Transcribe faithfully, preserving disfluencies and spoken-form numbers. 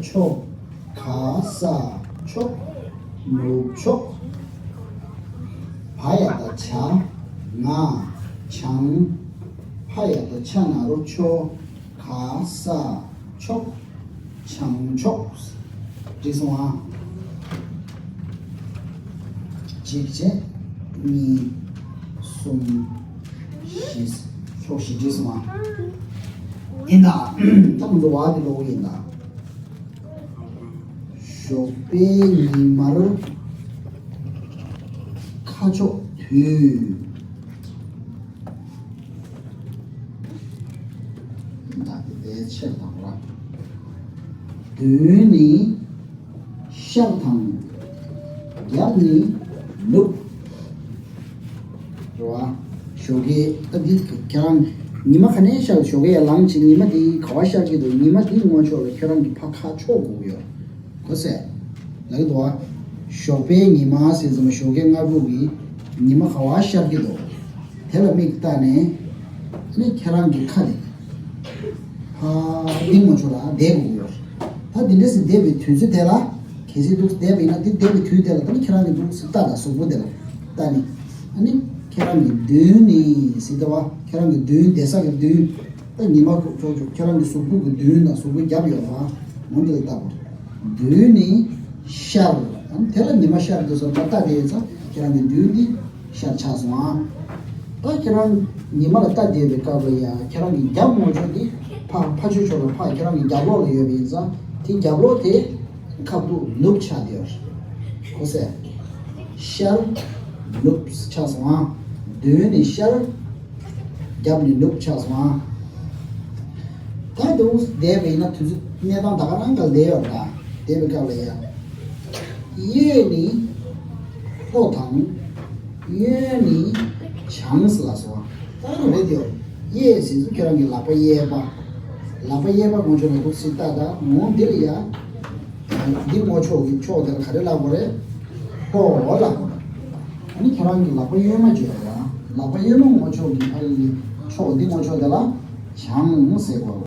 ཕྱོགས། ག་ས་ཕྱོགས། ནུབ་ཕྱོགས། བ་ཡ་བཏགས་བྱ། ང་། བྱང་། ཕ་ཡ་བཏགས་ཕྱ་ན་རོ་ཕྱོ། ག་ས་ཕྱོགས། བྱང་ཕྱོགས། འགྲིག་སོང་ཨ། གཅིག་བྱས། གཉིས། གསུམ། བཞི། ཕྱོགས་བཞི་འགྲིག་སོང་ཨ། ཡིན་ད། ད་ང་ཚོ་བ་དེ་ཀློག་གི་ཡིན་ད། ཞོགས་པའི་ཉི་མར་ཁ་ཕྱོགས་དུས། ད་དེ་དེའི་ཕྱིར་དང་ར། མདུན་ནི་ཤར་དང་། རྒྱབ་ནི་ནུབ། རེད་བ། ཞོགས་ཀས་ད་འདི་ཁྱེད་རང་ཉི་མ་ག་ནས་ཤར། ཞོགས་ཀས་ཡར་ལངས་བྱས་ཉི་མ་འདི་ག་བ་ཤར་གྱི་འདུག་ཉི་མ་འདི་ངོ་ཕྱོགས་ལ་ཁྱེད་རང་གི་ཕ་ཁ་ཕྱོགས་དགོས་ཀྱི་ཡོད། གོ་སོང་། ལབ་ཀྱི་འདུག་བ། ཞོགས་པའི་ཉི་མ་ཟེར་ཙམ་ཞོགས་ཀས་སྔ་དགོང་གི་ཉི་མ་ག་བ་ཤར་གྱི་འདུག་དེ་ལ་མིག་བལྟས་ནས། ཨ་ནི་ཁྱེད་རང་གི་ཁ་ནས་ཕར་འདི་ངོ་ཕྱོགས་ལ་བསྡད་དགོས་ཀྱི་ཡོད། ད་འདི་འདྲ་ཞིག་བསྡད་པའི་དུས་ཚོད་དེ་ལ། གལ་སྲིད་འདུག་བསྡད་པ་ཡིན་ན་འདི་བསྡད་པའི་དུས་དེ་ལ་ད་ནི་ཁྱེད་རང་གི་འདུག་སེ་ལྟ་དང་གཟུགས་པོ་དེ་ལ་ལྟ་ནི། ཨ་ནི་ཁྱེད་རང་གི་མདུན་ནི་ཟེར་ད་བ། ཁྱེད་རང་གི་མདུན་བསྡད་ས་གི་མདུན། ད་ཉི་མ་ཁོ་ཁྱོད་ཁྱོད་ཁྱེད་རང་གི་གཟུགས་པོ་གི་མདུན་དང་གཟུགས་པོ་རྒྱབ་ཡོད་པ། འོ་འདི་ལ་ལྟ་དགོས། མདུན་ནི་ཤར། ཨ་ནི་དེ་ལ་ཉི་མ་ཤར་འདུག་ཟེར་ལ་ལྟ་བསྡད་ཡོད་ཙང་ཁྱེད་རང་གི་མདུན་འདི་ཤར་ཆགས་སོང་ཨ། ད་ཁྱེད་རང་ཉི་མ་ལ་ལྟ་བསྡད་པའི་སྐབས་ལ་ཡ་ཁྱེད་རང་གི་རྒྱབ་ངོ་ཕྱོགས་འདི་ཕ་ཕ་ཆོས་ཕྱོགས་ལ་ཕ་ཁྱེད་རང་གི་རྒྱབ་ལོགས་ལ་ཡོད་པ་ཡིན་ཙང་དེ་རྒྱབ་ལོགས་དེ་ཁ་ཐུག་ནུབ་ཆགས་བསྡད་ཡོད། གོ་སོང་། ཤར་ནུབ་ཆགས་སོང་ཨ། མདུན་ནི་ཤར། རྒྱབ་ནི་ནུབ་ཆགས་སོང་ཨ། ད་འདུག་བསྡད་པ་ཡིན་ན་དུས་ཚོད་གནས་སྟངས་ད་ག་རང་ག་ལ་བསྡད་ཡོད་ད། བསྡད་པའི་སྐབས་ལ་ཡ། གཡས་ནི་ལྷོ་དང་། གཡོན་ནི་བྱང་ལ་སོང་ཨ། ད་རང་རེད་དེ། གཡས་ཟེར་ཚུལ་ཁྱེད་རང་གི་ལག་པ་གཡས་པ། ལག་པ་གཡས་པ་ངོ་ཕྱོགས་ལ་འདུག་སེ་ལྟ་ད་ངོ་འདི་ལ་ཡ། འདི་ངོ་ཕྱོགས་ཀྱི་ཕྱོགས་དེ་ལ་ག་རེ་ལབ་དགོས་རེད། ལྷོ་ལབ་དགོས་རེད། ཨ་ནི་ཁྱེད་རང་གི་ལག་པ་གཡོན་མ་བརྗོད་ར། ལག་པ་གཡོན་མ་ངོ་ཕྱོགས་ཀྱི་ཕ་གི་ཕྱོགས་འདི་ངོ་ཕྱོགས་དེ་ལ་བྱང་ཟེར་དགོས།